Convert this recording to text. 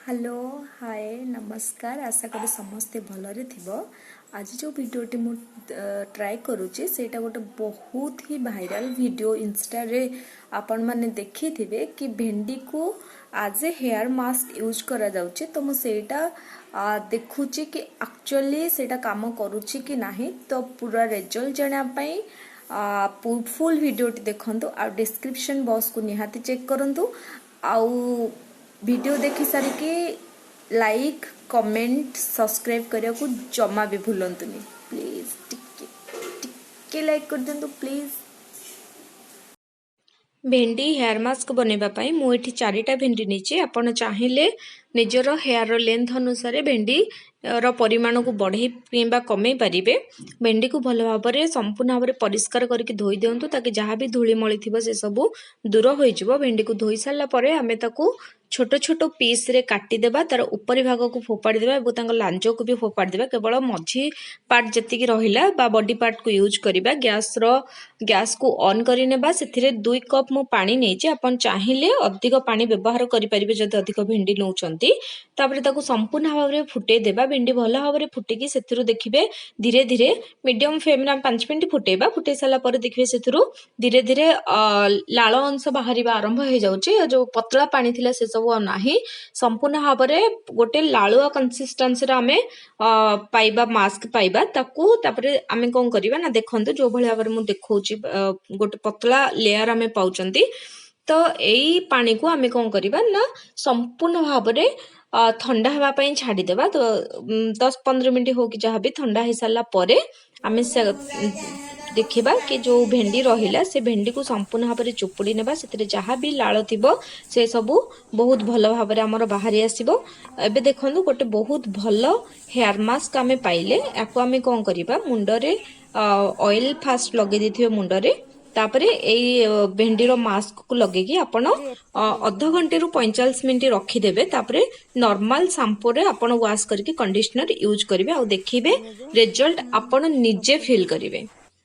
Hello, ହାଏ, ନମସ୍କାର। ଆଶା କরি ସମସ୍ତେ ଭଲରେ ଥିବ। ଆଜି ଯେଉଁ ଭିଡ଼ିଓଟି ମୁଁ ଟ୍ରାଏ କରୁଛି, ସେଇଟା ଗୋଟେ ବହୁତ ହି ଭାଇରାଲ ଭିଡ଼ିଓ। ଇନଷ୍ଟାରେ ଆପଣମାନେ ଦେଖିଥିବେ କି ଭେଣ୍ଡିକୁ ଆଜ୍ ଏ ହେୟାର ମାସ୍କ ୟୁଜ୍ କରାଯାଉଛି। ତ ମୁଁ ସେଇଟା ଦେଖୁଛି କି ଆକ୍ଚୁଆଲି ସେଇଟା କାମ କରୁଛି କି ନାହିଁ। ତ ପୁରା ରେଜଲ୍ଟ ଜାଣିବା ପାଇଁ ଫୁଲ୍ ଭିଡ଼ିଓଟି ଦେଖନ୍ତୁ ଆଉ ଡିସ୍କ୍ରିପସନ୍ ବକ୍ସକୁ ନିହାତି ଚେକ୍ କରନ୍ତୁ। ଆଉ ଭିଡ଼ିଓ ଦେଖି ସାରିକି ଲାଇକ୍, କମେଣ୍ଟ, ସବସ୍କ୍ରାଇବ୍ କରିବାକୁ ଜମା ବି ଭୁଲନ୍ତୁନି। ପ୍ଲିଜ୍ ଟିକେ ଟିକେ ଲାଇକ୍ କରିଦିଅନ୍ତୁ ପ୍ଲିଜ୍। ଭେଣ୍ଡି ହେୟାର ମାସ୍କ ବନେଇବା ପାଇଁ ମୁଁ ଏଠି ଚାରିଟା ଭେଣ୍ଡି ନେଇଛି। ଆପଣ ଚାହିଁଲେ ନିଜର ହେୟାରର ଲେନ୍ଥ ଅନୁସାରେ ଭେଣ୍ଡିର ପରିମାଣକୁ ବଢ଼େଇ କିମ୍ବା କମେଇ ପାରିବେ। ଭେଣ୍ଡିକୁ ଭଲ ଭାବରେ, ସମ୍ପୂର୍ଣ୍ଣ ଭାବରେ ପରିଷ୍କାର କରିକି ଧୋଇ ଦିଅନ୍ତୁ, ତାକି ଯାହା ବି ଧୂଳି ମଳି ଥିବ ସେସବୁ ଦୂର ହୋଇଯିବ। ଭେଣ୍ଡିକୁ ଧୋଇ ସାରିଲା ପରେ ଆମେ ତାକୁ ଛୋଟ ଛୋଟ ପିସ୍ରେ କାଟିଦେବା। ତାର ଉପରି ଭାଗକୁ ଫୋପାଡ଼ି ଦେବା ଏବଂ ତାଙ୍କ ଲାଞ୍ଜକୁ ବି ଫୋପାଡ଼ି ଦେବା। କେବଳ ମଝି ପାର୍ଟ ଯେତିକି ରହିଲା ବା ବଡି ପାର୍ଟକୁ ୟୁଜ୍ କରିବା। ଗ୍ୟାସ୍କୁ ଅନ୍ କରିନେବା। ସେଥିରେ 2 କପ୍ ମୁଁ ପାଣି ନେଇଛି। ଆପଣ ଚାହିଁଲେ ଅଧିକ ପାଣି ବ୍ୟବହାର କରିପାରିବେ, ଯଦି ଅଧିକ ଭେଣ୍ଡି ନେଉଛନ୍ତି। ତାପରେ ତାକୁ ସମ୍ପୂର୍ଣ୍ଣ ଭାବରେ ଫୁଟେଇ ଦେବା। ଭେଣ୍ଡି ଭଲ ଭାବରେ ଫୁଟିକି ସେଥିରୁ ଦେଖିବେ ଧୀରେ ଧୀରେ, ମିଡ଼ିୟମ୍ ଫ୍ଲେମ୍ରେ ଆମେ 5 ମିନିଟ୍ ଫୁଟେଇବା। ଫୁଟେଇ ସାରିଲା ପରେ ଦେଖିବେ ସେଥିରୁ ଧୀରେ ଧୀରେ ଲାଳ ଅଂଶ ବାହାରିବା ଆରମ୍ଭ ହେଇଯାଉଛି। ଯେଉଁ ପତଳା ପାଣି ଥିଲା, ସେସବୁ ଆଉ ନାହିଁ। ସମ୍ପୂର୍ଣ୍ଣ ଭାବରେ ଗୋଟେ ଲାଳୁଆ କନସିଷ୍ଟାନ୍ସିର ଆମେ ପାଇବା, ମାସ୍କ ପାଇବା ତାକୁ। ତାପରେ ଆମେ କ'ଣ କରିବା ନା, ଦେଖନ୍ତୁ, ଯେଉଁଭଳି ଭାବରେ ମୁଁ ଦେଖାଉଛି, ଗୋଟେ ପତଳା ଲେୟାର ଆମେ ପାଉଛନ୍ତି। ତ ଏଇ ପାଣିକୁ ଆମେ କ'ଣ କରିବା ନା, ସମ୍ପୂର୍ଣ୍ଣ ଭାବରେ ଥଣ୍ଡା ହେବା ପାଇଁ ଛାଡ଼ିଦେବା। ତ 10-15 ମିନିଟ୍ ହଉ କି ଯାହା ବି, ଥଣ୍ଡା ହେଇସାରିଲା ପରେ ଆମେ ସେ ଦେଖିବା କି ଯେଉଁ ଭେଣ୍ଡି ରହିଲା, ସେ ଭେଣ୍ଡିକୁ ସମ୍ପୂର୍ଣ୍ଣ ଭାବରେ ଚୁପୁଡ଼ି ନେବା। ସେଥିରେ ଯାହା ବି ଲାଳ ଥିବ, ସେ ସବୁ ବହୁତ ଭଲ ଭାବରେ ଆମର ବାହାରି ଆସିବ। ଏବେ ଦେଖନ୍ତୁ, ଗୋଟେ ବହୁତ ଭଲ ହେୟାର ମାସ୍କ ଆମେ ପାଇଲେ। ୟାକୁ ଆମେ କ'ଣ କରିବା? ମୁଣ୍ଡରେ ଅଏଲ ଫାଷ୍ଟ ଲଗେଇ ଦେଇଥିବେ ମୁଣ୍ଡରେ। ତାପରେ ଏଇ ଭେଣ୍ଡିର ମାସ୍କକୁ ଲଗେଇକି ଆପଣ ଅଧ ଘଣ୍ଟେରୁ 45 ମିନିଟ୍ ରଖିଦେବେ। ତାପରେ ନର୍ମାଲ ସାମ୍ପୋରେ ଆପଣ ୱାଶ କରିକି କଣ୍ଡିସନର ୟୁଜ୍ କରିବେ ଆଉ ଦେଖିବେ ରେଜଲ୍ଟ ଆପଣ ନିଜେ ଫିଲ୍ କରିବେ।